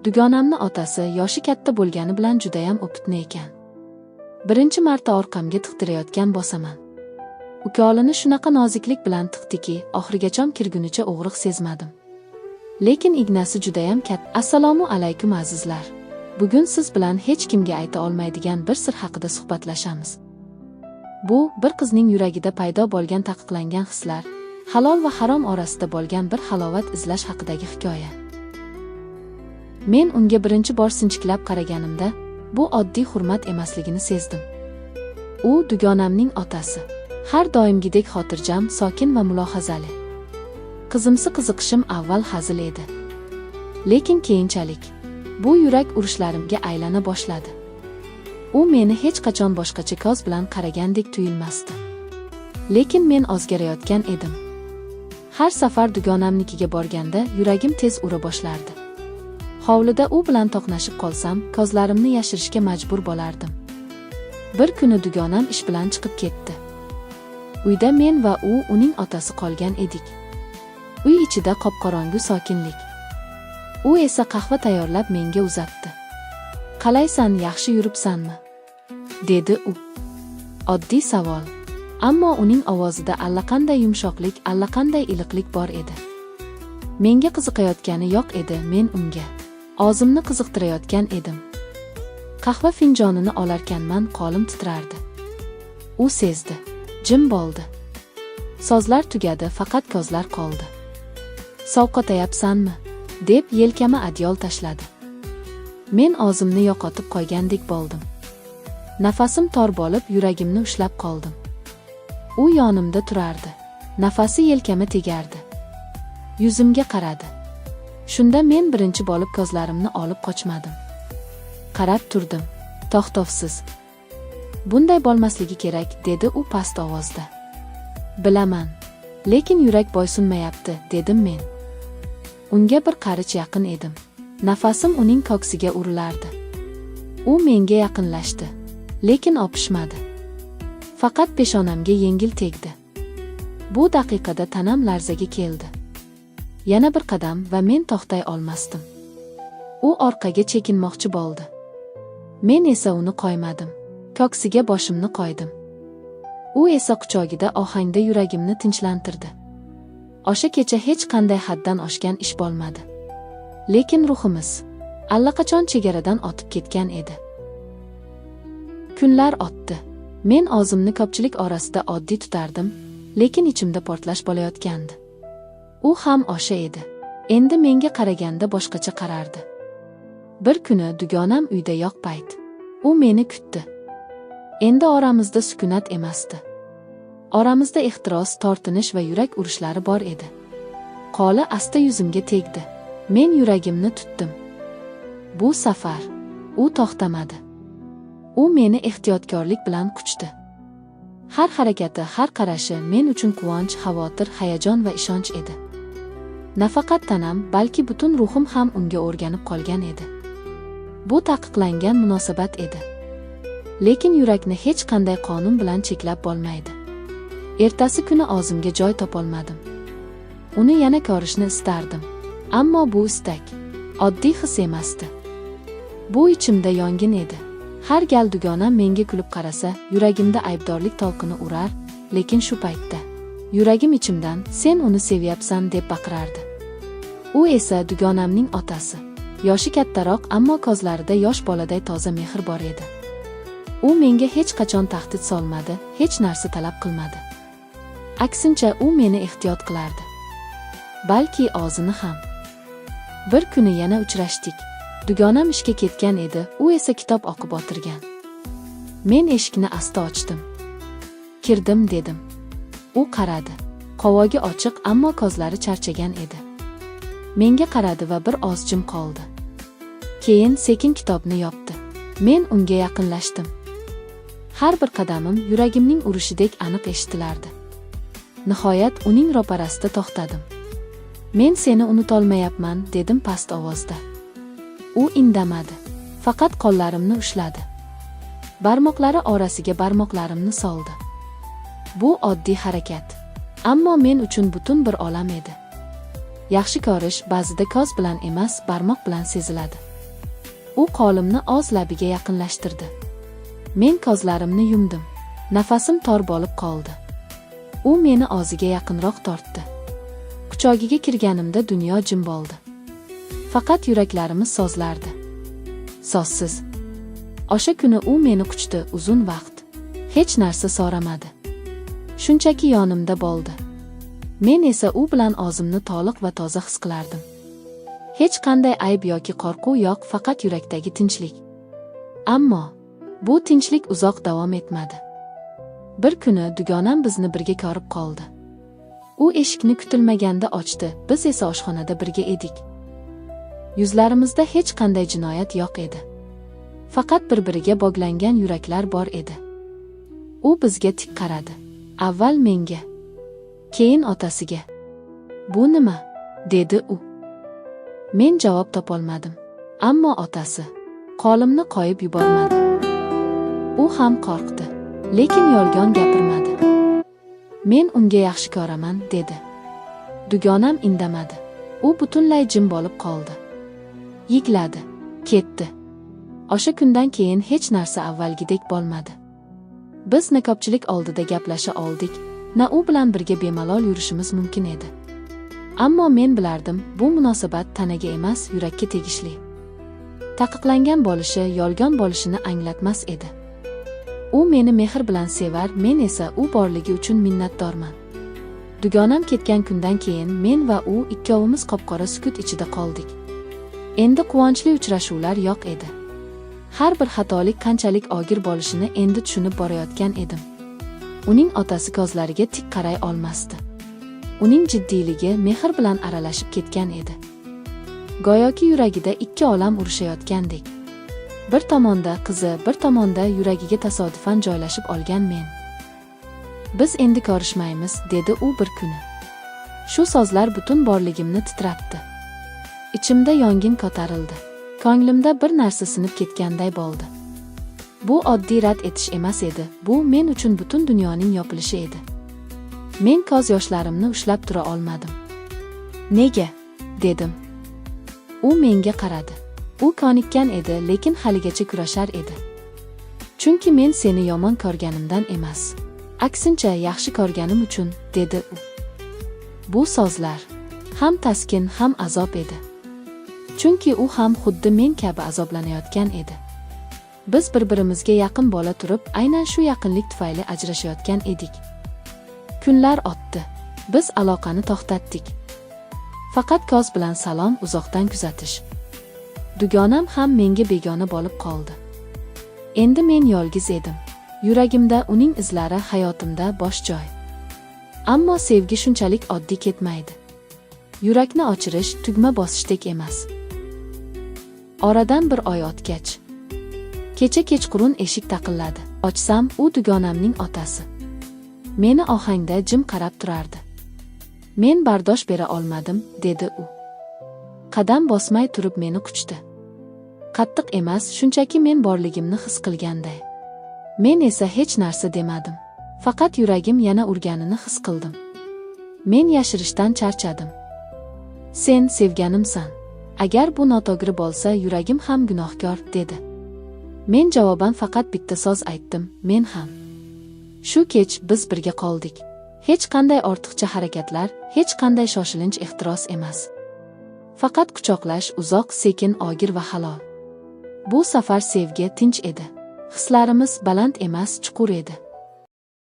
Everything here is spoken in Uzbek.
Dugonamni otasi yoshi katta bo'lgani bilan judayam опытный ekan. Birinchi marta orqamga tiqtirayotgan bosaman. Ukolini shunaqa noziklik bilan tiqdiki, oxirigachom kirgunicha og'riq sezmadim. Lekin ignasi judayam katta. Assalomu alaykum, azizlar. Bugun siz bilan hech kimga ayta olmaydigan bir sir haqida suhbatlashamiz. Bu bir qizning yuragida paydo bo'lgan taqiqlangan hislar, halol va harom orasida bo'lgan bir halovat izlash haqidagi hikoya. Men unga birinchi bor sinchiklab qaraganimda, bu oddiy hurmat emasligini sezdim. U dugonamning otasi. Har doimgidek xotirjam, sokin va mulohazali. Qizimsi qiziqishim avval hazil edi. Lekin keyinchalik bu yurak urishlarimga aylana boshladi. U meni hech qachon boshqacha ko'z bilan qaragandek tuyulmasdi. Lekin men o'zgarayotgan edim. Har safar dugonamnikiga borganda yuragim tez ura boshlardi. Hovlida u bilan to'qnashib qolsam, ko'zlarimni yashirishga majbur bo'lardim. Bir kuni dugonam ish bilan chiqib ketdi. Uyda men va u, uning otasi qolgan edik. Uy ichida qop-qorong'u sokinlik. U esa qahva tayyorlab menga uzatdi. "Qalaysan, yaxshi yuribsanmi?" dedi u. Oddiy savol. Ammo uning ovozida allaqanday yumshoqlik, allaqanday iliqlik bor edi. Menga qiziqayotgani yo'q edi, men unga. O'zimni qiziqtirayotgan edim. Qahva finjonini olarkanman, qo'lim titrardi. U sezdi. Jim bo'ldi. So'zlar tugadi, faqat ko'zlar qoldi. "Sovqotayapsanmi?" deb yelkama adyol tashladi. Men o'zimni yo'qotib qo'ygandek bo'ldim. Nafasim tor bo'lib, yuragimni ushlab qoldim. U yonimda turardi. Nafasi yelkama tegardi. Yuzimga qaradi. Shunda men birinchi bo'lib ko'zlarimni olib qochmadim. Qarab turdim. To'xtovsiz. "Bunday bo'lmasligi kerak", dedi u past ovozda. "Bilaman. Lekin yurak bo'ysunmayapti", dedim men. Unga bir qarich yaqin edim. Nafasim uning ko'ksiga urilardi. U menga yaqinlashdi, lekin o'pishmadi. Faqat peshonamga yengil tegdi. Bu daqiqada tanam larzaga keldi. Yana bir qadam va men to'xtay olmasdim. U orqaga chekinmoqchi bo'ldi. Men esa uni qo'ymadim. Ko'ksiga boshimni qo'ydim. U esa quchog'ida ohangda yuragimni tinchlantirdi. O'sha kecha hech qanday haddan oshgan ish bo'lmadi. Lekin ruhimiz allaqachon chegaradan o'tib ketgan edi. Kunlar o'tdi. Men o'zimni ko'pchilik orasida oddiy tutardim, lekin ichimda portlash bo'layotgandi. U ham o'sha edi. Endi menga qaraganda boshqacha qarardi. Bir kuni dugonam uyda yo'q payt. U meni kutdi. Endi oramizda sukunat emasdi. Oramizda ehtiros, tortinish va yurak urishlari bor edi. Qo'li asta yuzimga tegdi. Men yuragimni tutdim. Bu safar u to'xtamadi. U meni ehtiyotkorlik bilan quchdi. Har harakati, har qarashi men uchun quvonch, xavotir, hayajon va ishonch edi. Nafaqat tanam, balki butun ruhim ham unga o'rganib qolgan edi. Bu taqiqlangan munosabat edi. Lekin yurakni hech qanday qonun bilan cheklab bo'lmaydi. Ertasi kuni o'zimga joy topolmadim. Uni yana ko'rishni istardim. Ammo bu istak oddiy his emasdi. Bu ichimda yong'in edi. Har gal dugonam menga kulib qarasa, yuragimda aybdorlik to'lqini urar, lekin shu paytda yuragim ichimdan "Sen uni sevyapsan" deb baqirardi. U esa dugonamning otasi. Yoshi kattaroq, ammo ko'zlarida yosh boladay toza mehr bor edi. U menga hech qachon tahdid solmadi, hech narsa talab qilmadi. Aksincha, u meni ehtiyot qilardi. Balki o'zini ham. Bir kuni yana uchrashdik. Dugonam ishga ketgan edi, u esa kitob o'qib o'tirgan. Men eshikni asta ochdim. "Kirdim", dedim. U qaradi. Qovog'i ochiq, ammo ko'zlari charchagan edi. Menga qaradi va bir oz jim qoldi. Keyin sekin kitobni yopdi. Men unga yaqinlashdim. Har bir qadamim yuragimning urishidek aniq eshitilardi. Nihoyat uning ro'parasida to'xtadim. "Men seni unutolmayapman", dedim past ovozda. U indamadi. Faqat qo'llarimni ushladi. Barmoqlari orasiga barmoqlarimni soldi. Bu oddiy harakat. Ammo men uchun butun bir olam edi. Yaxshi ko'rish ba'zida ko'z bilan emas, barmoq bilan seziladi. U qo'limni oz labiga yaqinlashtirdi. Men ko'zlarimni yumdim. Nafasim tor bo'lib qoldi. U meni o'ziga yaqinroq tortdi. Quchog'iga kirganimda dunyo jim bo'ldi. Faqat yuraklarimiz so'zlardi. So'zsiz. O'sha kuni u meni quchdi uzun vaqt. Hech narsa so'ramadi. Shunchaki yonimda bo'ldi. Men esa u bilan o'zimni to'liq va toza his qilardim. Hech qanday ayb yoki qo'rquv yo'q, faqat yurakdagi tinchlik. Ammo bu tinchlik uzoq davom etmadi. Bir kuni dugonam bizni birga ko'rib qoldi. U eshikni kutilmaganda ochdi, biz esa oshxonada birga edik. Yuzlarimizda hech qanday jinoyat yo'q edi. Faqat bir-biriga bog'langan yuraklar bor edi. U bizga tik qaradi. Avval menga, keyin otasiga. "Bu nima?" dedi u. Men javob topolmadim. Ammo otasi qo'limni qo'yib yubormadi. U ham qo'rqdi, lekin yolg'on gapirmadi. "Men unga yaxshi ko'raman", dedi. Dugonam indamadi. U butunlay jim bo'lib qoldi. Yig'ladi, ketdi. O'sha kundan keyin hech narsa avvalgidek bo'lmadi. Biz na ko'pchilik oldida gaplasha oldik, na u bilan birga bemalol yurishimiz mumkin edi. Ammo men bilardim, bu munosabat tanaga emas, yurakka tegishli. Taqiqlangan bo'lishi yolg'on bo'lishini anglatmas edi. U meni mehr bilan sevar, men esa u borligi uchun minnatdorman. Dugonam ketgan kundan keyin men va u ikkovimiz qop-qora sukut ichida qoldik. Endi quvonchli uchrashuvlar yo'q edi. Har bir xatolik qanchalik og'ir bo'lishini endi tushunib borayotgan edim. Uning otasi ko'zlariga tik qaray olmasdi. Uning jiddiyligi mehr bilan aralashib ketgan edi. Go'yoki yuragida ikki olam urushayotgandek. Bir tomonda qizi, bir tomonda yuragiga tasodifan joylashib olgan men. "Biz endi ko'rishmaymiz", dedi u bir kuni. Shu so'zlar butun borligimni titratdi. Ichimda yong'in ko'tarildi. Ko'nglimda bir narsa sinib ketganday bo'ldi. Bu oddiy rad etish emas edi, bu men uchun butun dunyoning yopilishi edi. Men ko'z yoshlarimni ushlab tura olmadim. "Nega?" dedim. U menga qaradi. U ko'nikkan edi, lekin haligacha kurashar edi. "Chunki men seni yomon ko'rganimdan emas. Aksincha, yaxshi ko'rganim uchun", dedi u. Bu so'zlar ham taskin, ham azob edi. Chunki u ham xuddi men kabi azoblanayotgan edi. Biz bir-birimizga yaqin bo'la turib, aynan shu yaqinlik tufayli ajrashayotgan edik. Kunlar o'tdi. Biz aloqani to'xtatdik. Faqat ko'z bilan salom, uzoqdan kuzatish. Dugonam ham menga begona bo'lib qoldi. Endi men yolg'iz edim. Yuragimda uning izlari, hayotimda bo'sh joy. Ammo sevgi shunchalik oddiy ketmaydi. Yurakni ochirish tugma bosishdek emas. Oradan bir oy o'tgach, kecha kechqurun eshik taqilladi. Ochsam, u dugonamning otasi. Meni ohangda jim qarab turardi. "Men bardosh bera olmadim", dedi u. Qadam bosmay turib meni quchdi. Qattiq emas, shunchaki men borligimni his qilganday. Men esa hech narsa demadim. Faqat yuragim yana urganini his qildim. Men yashirishdan charchadim. "Sen sevganimsan. Agar bu noto'g'ri bo'lsa, yuragim ham gunohkor", dedi. Men javoban faqat bitta so'z aytdim: "Men ham." Shu kech biz birga qoldik. Hech qanday ortiqcha harakatlar, hech qanday shoshilinch ehtiros emas. Faqat quchoqlash, uzoq, sekin, og'ir va halol. Bu safar sevgi tinch edi. Hislarimiz baland emas, chuqur edi.